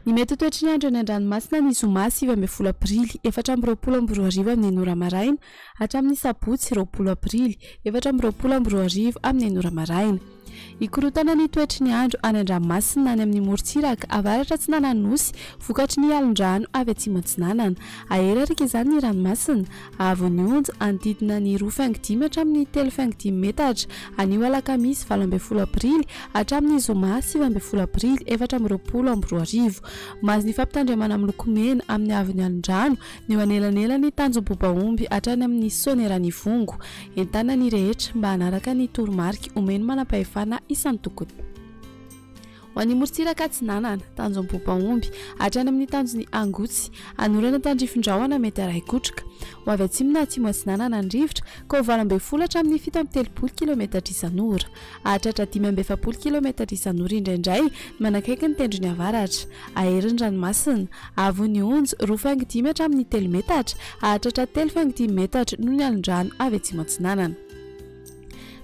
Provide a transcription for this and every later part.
Ny mety ho toetry ny andro eny an-dranomasina ny zoma 19 aprily 2024 amin'ny enina ora maraina hatramin'ny sabotsy 20 aprily 2024 amin'ny enina ora maraina. Hikorontana ny toetry ny andro any an-dranomasina any amin'ny morontsiraka avaratra atsinanan'ny Nosy vokatry ny alon-drano avy atsimo atsinanana. Hahery araka izany ny ranomasina, haavon'ny onja hanodidina ny roa faingo dimy hatramin'ny telo faingo dimy metatra anio alakamisy 18 aprily hatramin'ny zoma 19 aprily 2024. Mahazo ny fampitandremana miloko mena amin'ny haavon'ny alon-drano ny eo anelanelan'ny tanjom-bobaomby hatrany amin'ny Soneran'Ivongo. Entanina ny rehetra mba hanaraka ny toromarika omen'ny manampahefana isan-tokony. Ho an'ny morontsiraka atsinanana, tanjon'ny Bobaomby, hatrany amin'ny tanjon'ny Angotsy, hanorana tandrifin-drahona mety harahi-kotroka. Ho avy atsimo na atsimo atsinanana ny rivotra, ka ho 18 hatramin'ny 37 kilometatra isan'ora. Hahatratra 45 kilometatra isan'ora indraindray ny manakaiky ny tendrony avaratra. Hahery ny ranomasina. Haavon'ny onja, roa faingo dimy hatramin'ny telo metatra, hahatratra telo faingo dimy metatra noho ny alon-drano avy atsimo atsinanana.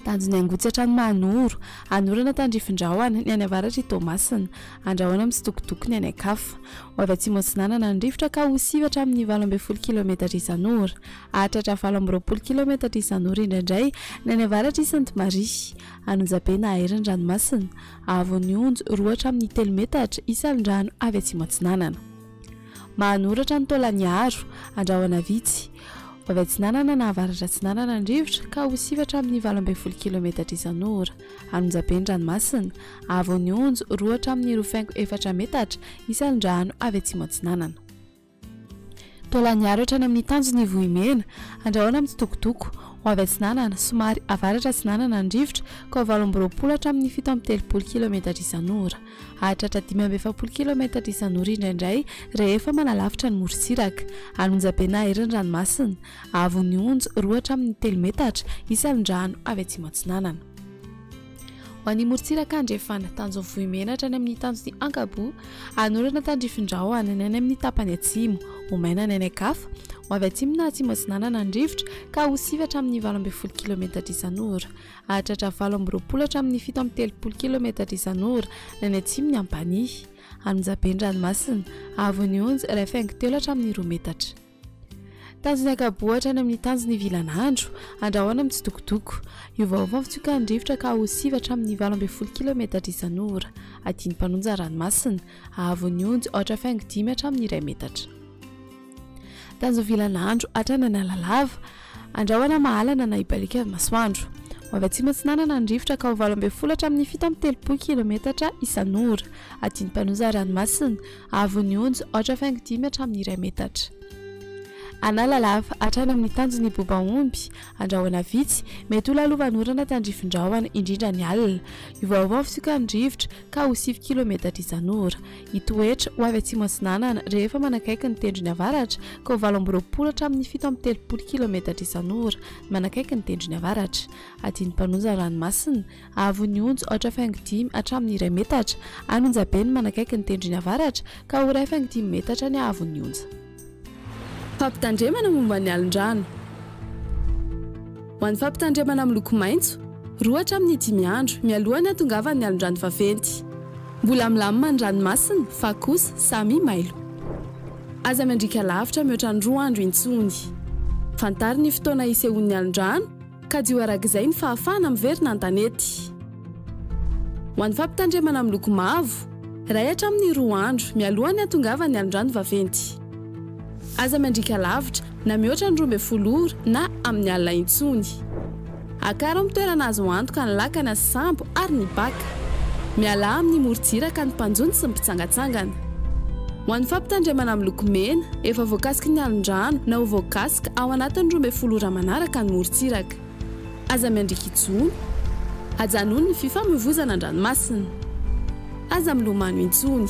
Tanjon'ny Angotsy hatrany Mahanoro, hanorana tandrifin-drahona ny any avaratr'i Toamasina, andrahona mitsitokotoko ny any an-kafa. Ho avy atsimo atsinanana ny rivotra ka ho sivy hatramin'ny 18 kilometatra isan'ora. Hahatratra 28 kilometatra isan'ora indraindray ny any avaratr'i Sainte Marie. An'Onjabe na hahery ny ranomasina. Haavon'ny onja, roa hatramin'ny telo metatra, isalon-drano avy atsimo atsinanana. Mahanoratra ny Taolagnaro, andrahona vitsy. Ho avy atsinanana na avaratra atsinanana ny rivotra ka ho sivy hatramin'ny 18 kilometatra isan'ora. An'Onjabe ny ranomasina. Haavon'ny onja, roa hatramin'ny roa faingo efatra metatra, isalon-drano avy atsimo atsinanana. Taolagnaro hatrany amin'ny tanjon'i Vohimena, andrahoina mitsitokotoko, ho avy atsinanana, somary avaratra atsinanana ny rivotra, ka ho 28 hatramin'ny 37 kilometatra isan'ora. Hahatratra 45 kilometatra isan'ora indraindray rehefa manalavitra ny morontsiraka. An'Onjabe na herin'ny ranomasina. Haavon'ny onja, roa hatramin'ny telo metatra, isan'ny avy atsimo atsinanana. Ho an'ny morontsiraka andrefana, tanjon'ny Vohimena hatrany amin'ny tanjon'ny Ankaboa, hanorana tandrifin-drahona ny any amin'ny tapany atsimo, ho maina ny any an-kafa, ho avy atsimo na atsimo atsinanana ny rivotra ka ho sivy hatramin'ny 18 kilometatra isan'ora, hahatratra 28 hatramin'ny 37 kilometatra isan'ora ny any atsimon'i Ampanihy, Anonjabe ny ranomasina, haavon'ny onja iray faingo telo hatramin'ny roa metatra. Tanjon'ny ankaboa hatrany amin'ny tanjon'ny vilan'andro, andrahoina mitsitokotoko. Hiovaova ny fitsokan'ny rivotra ka ho sivy hatramin'ny 18 kilometatra isan'ora. Adin'ny mpanonja ranomasina, haavon'ny onjy aotra faingo dimy hatramin'ny iray metatra. Tanjon'ny vilan'andro hatrany Analalava, andrahoina mahalana na hibaliaka ny masoandro. Ho avy atsimo atsinanana ny rivotra ka ho 18 hatramin'ny 37 kilometatra isan'ora. Adin'ny mpanonja ranomasina, Haavon'ny onja, aotra faingo dimy hatramin'ny iray metatra. Analalava, hatrany amin'ny tanjon'ny bobaomby, andrahona vitsy, mety ho lalovan'orana tandrifin-drahona, indrindra ny alina. Hiovaova ny fisiokan'ny rivotra, ka ho sivy kilometatra isan'ora. Hitoetra, ho avy atsimo atsinanana, rehefa manakaiky ny tendrony avaratra, ka ho 28 hatramin'ny 37 kilometatra isan'ora, ny manakaiky ny tendrony avaratra. Adin'ny mpanonja ranomasina, Haavon'ny onja aotra faingo dimy hatramin'ny iray metatra, any onjabe ny manakaiky ny tendrony avaratra, ka ho iray faingo dimy metatra ny haavon'ny onja. Fampitandremana momba ny alon-drano. Ho an'ny fampitandremana miloko maitso, roa hatramin'ny dimy andro mialoha ny hatongavan'ny alon-drano vaventy. Mbola milamina ny ranomasina fa kosa samy mailo. Aza miandriaka lavitra mihoatra ny roa andro intsony. Fantaro ny fotoana hisehoan'ny alon-drano Kajio araka izay ny fahafahana miverina an-tanety. Ho an'ny fampitandremana miloko mavo, iray hatramin'ny roa andro mialoha ny hatongavan'ny alon-drano vaventy. Aza miandriaka lavitra na mihoatra ny 12 ora na amin'ny alina intsony. Akaro amin'ny toerana azo antoka ny lakana sy sambo ary ny baka. Mialà amin'ny morontsiraka ny mpanjono sy ny mpitsangantsangana. Ho an'ny fampitandremana miloko mena, efa voakasiky ny alon-drano na ho voakasika ao anatin'ny 12 ora manaraka ny morontsiraka. Aza miandriaka intsony. Ajanony ny fifamoivozana an-dranomasina. Aza milomano intsony.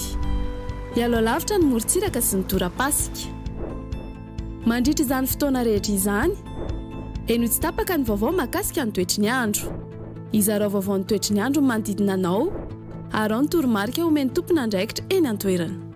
Ialao lavitra ny morontsiraka sy ny torapasika. Mandritra izany fotoana rehetra izany, henoy tsy tapaka ny vaovao mahakasika ny toetry ny andro. Izarao vaovao ny toetry ny andro ny manodidina anao, araho ny toromarika omen'ny tompon'andraikitra eny an-toerana.